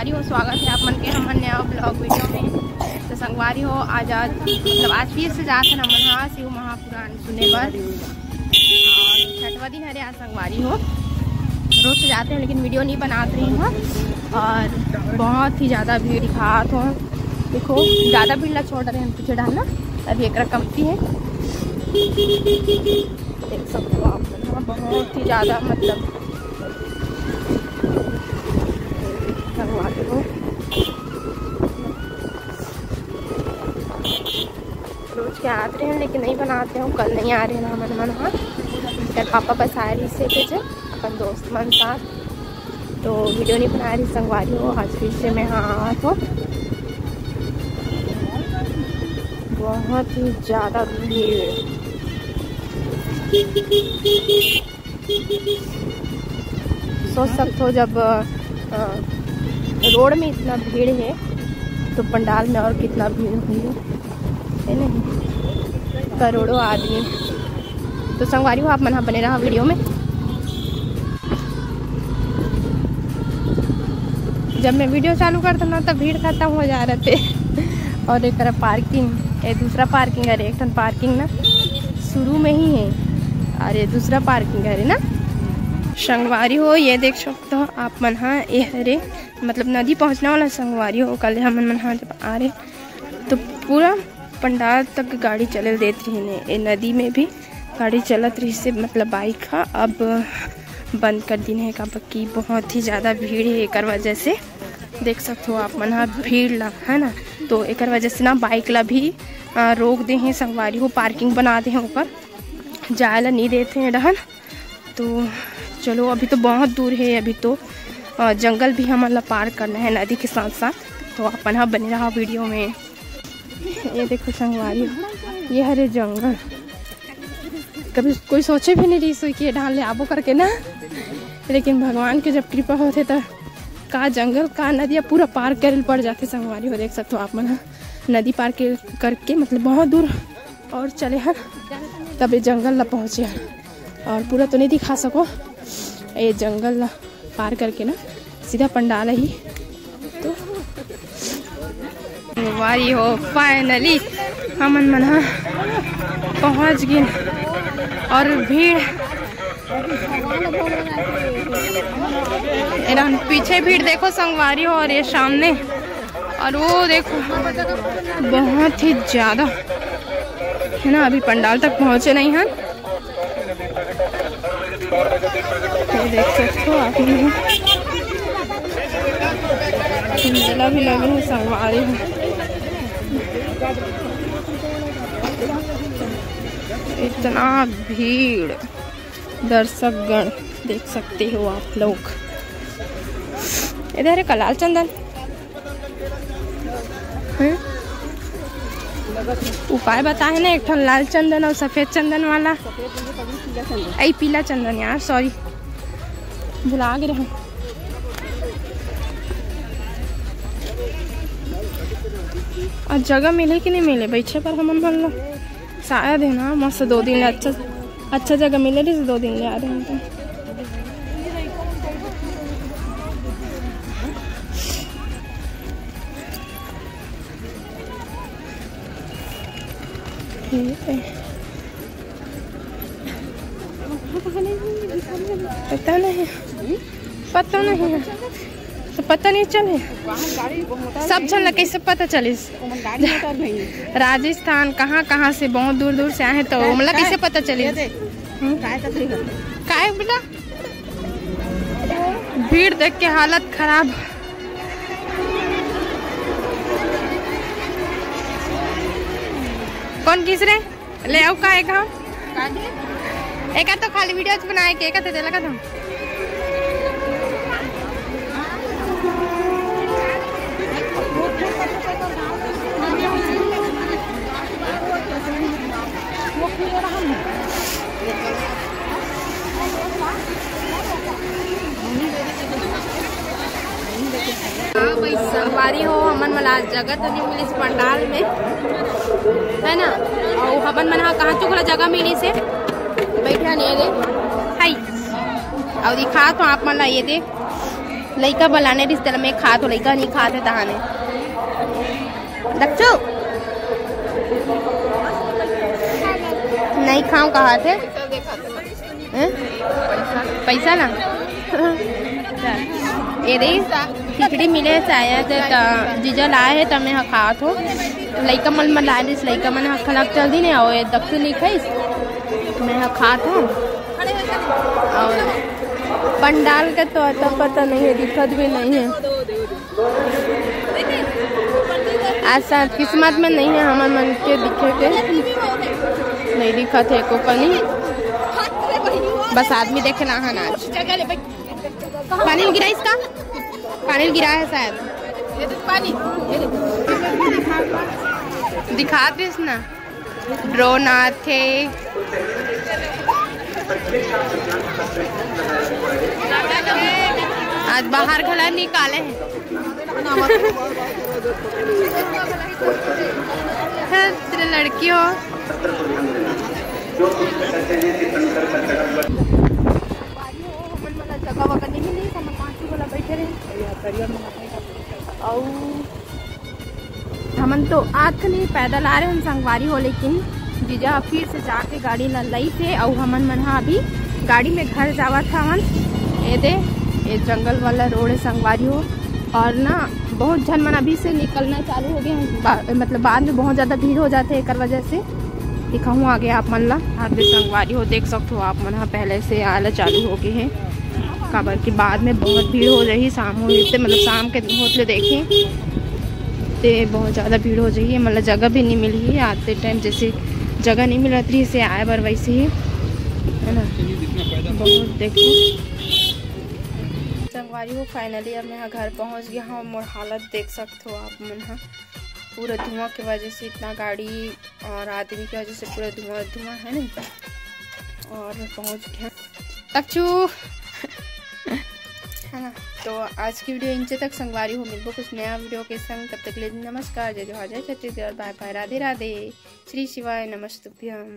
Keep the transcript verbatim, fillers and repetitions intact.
संगवारी हो, स्वागत है आप मन के हमर नया vlog video में। तो संगवारी हो, आज, आज, मतलब, आज फिर से जात हन हमन हा शिव महापुराण सुने बर। और छठवा दिन हरे आज संगवारी हो, रोज तो जाते हैं लेकिन video नहीं बनात रही हूँ। और बहुत ही ज़्यादा भीड़ दिखात हो, देखो ज़्यादा भीड़ ला छोड़ रहे हैं पीछे डालना, अभी एक कमती है, देख सकते हो आप लोग, बहुत ही ज़्यादा, मतलब, संगवारी हो। रोज के आत रहे हैं लेकिन नहीं बनात रहे हो, कल नहीं आ रहे हैं हमन मन हा। कल पापा बस आए रहिसे के जे अपन दोस्त मन साथ, तो video नहीं बना रही संगवारी हो। आज फिर से मैं हा आत हो, बहुत ही ज़्यादा भीड़। सोच सकते हो जब, अ, रोड में इतना भीड़ है तो पंडाल में और कितना भीड़ होही, है नहीं? करोड़ों आदमी। तो संगवारी हो, आप मन हा बने रहा video में। जब मैं video चालू करता ना तो भीड़ खत्म हो जा रहे थे। और एक तरफ parking, ये दूसरा parking है, एक ठन parking ना शुरू में ही है, और ये दूसरा parking है ना। संगवारी हो, ये देख सकते हो आप मन हा, ये हरे, मतलब, नदी पहुँचने वाला संगवारी हो। कल हमन मन हा जब आ रहे तो पूरा पंडाल तक गाड़ी चले देत रहिन हे। ए नदी में भी गाड़ी चलत रहिस हे, मतलब, bike हा। अब बंद कर दिन हे, काबर कि बहुत ही ज़्यादा भीड़ हे। एकर वजह से देख सकत हो आप मन हा भीड़ ला, है ना, तो एकर वजह से ना bike ला भी, अ, रोक दे हे संगवारी हो, parking बना दे हे ओकर, जाए ला नहीं देते हैं डहन। तो चलो, अभी तो बहुत दूर है, अभी तो, अ, जंगल भी हमन ला पार करना है नदी के साथ साथ। तो अपन हा बने रहा video में। ये देखो संगवारी, ये हरे जंगल, कभी कोई सोचे भी नहीं रही कि ये डाल ले आबो करके ना, लेकिन भगवान के जब कृपा होथे त का जंगल का नदिया पूरा पार करे ल पड़ जाथे संगवारी हो। देख सकते हो आप मन हा, नदी पार के करके, मतलब, बहुत दूर और चले हन, तब ये जंगल ला पहुँचे हन। और पूरा तो नहीं दिखा सको, ये जंगल ला पार करके ना सीधा पंडाल ही। तो संगवारी हो, finally हमन मन हा पहुँच गिन। और भीड़, एरा पीछे भीड़ देखो संगवारी हो, और ये सामने, और वो देखो बहुत ही ज़्यादा है ना, अभी पंडाल तक पहुँचे नहीं हैं। ये देख सकते हो आप लोग, मेला भी लगे है संगवारी हो। इतना भीड़, दर्शक गण देख सकते हो आप लोग। इधर है का लाल चंदन, हैं? उपाय बता है ना, एक ठन लाल चंदन और सफेद चंदन वाला। आई पीला चंदन यार, sorry, भुला गए हम। आज जगह मिले कि नहीं मिले बैठे पर हमन मन ला? शायद है ना, मस्त दो दिन ले अच्छा, अच्छा जगह मिले रहिस, दो दिन ले आ रहे हैं तो। ठीक है। पता नहीं, पता नहीं, तो पता नहीं चले। सब झन ला कैसे पता चलिस? राजस्थान कहाँ कहाँ से, बहुत दूर दूर से आए हैं, तो ओमला कैसे पता चलिस? काय बेटा, भीड़ देख के हालत खराब। कौन किस रे? ले आओ का एक हम। एक तो खाली video बनाए के, एक तो लगा था। हाँ भाई, संगवारी हो, हमन मन ला जगह तो नहीं मिलिस पंडाल में, है ना? और हमन मन हा कहाँ चुकला जगह मिलिस हे, बैठा नहीं रे। हाय, और दिखा तो आप मन ला ये दे, लइका बलाने रिस तेला मैं खात हो, लइका नहीं खात हे तहाने। दक्षु, नहीं खाऊं कहा थे। हैं? पैसा ना। ये दे, खिचड़ी मिले शायद, त जीजा लाए हे, त मैं ह खात हो। लइका मन मन लाए रिस, लइका मन ह खलक चल दिन, अउ ये दक्षु नहीं खाइस, मैं ह खात हो। अउ पंडाल के तो अता पता नहीं है, दिखत भी नहीं है। आज शायद किस्मत में नहीं है हमर मन के दिखे के, नहीं दिखत है एको कनी। बस आदमी देखे ला हन आज। पानी में गिरा इसका, पानी में गिरा है शायद। दिखा दे इसना। ड्रोन आथे। आज बाहर घला निकाले हे। हाँ, तेरे लड़की हो। जगह वगह नहीं मिली, हम पाँच वाला बैठे रहे। अउ हमन तो आत नहीं, पैदल आ रहे हैं संगवारी हो, लेकिन जीजा फिर से जाके गाड़ी ला लई थे, अउ हमन मन हा अभी गाड़ी में घर जावत हवन। ये दे, ये जंगल वाला रोड है संगवारी हो, और ना बहुत झन मन अभी से निकलना चालू हो गए हैं, बा-, मतलब बाद में बहुत ज़्यादा भीड़ हो जाते हैं, एकर वजह से दिखाऊँ आगे आप मन ला। आप भी संगवारी हो, देख सकते हो आप मन हा पहले से आला चालू हो गए हैं, काबर कि बाद में बहुत भीड़ हो जाही, शाम हो जते, मतलब शाम के होत ले देखे ते बहुत ज़्यादा भीड़ हो जाही, मतलब जगह भी नहीं मिलही आते टाइम, जैसे जगह नहीं मिलत रही से आए बर वैसे ही, है ना। बहुत देखो संगवारी हो, finally अब मैं घर पहुँच गया हूँ। मोर हालत देख सकते हो आप मन हा, पूरा धुआं के वजह से इतना गाड़ी और आदमी की वजह से पूरा धुआं धुआं है ना। और पहुँच गया तक्षु। है ना, तो आज की वीडियो इंचे तक संगवारी हो, मिलबो कुछ नया वीडियो के संग। तब तक ले नमस्कार, जय जोहार, जय छत्तीसगढ़, bye bye, राधे राधे, श्री शिवाय नमस्तुभ्यम।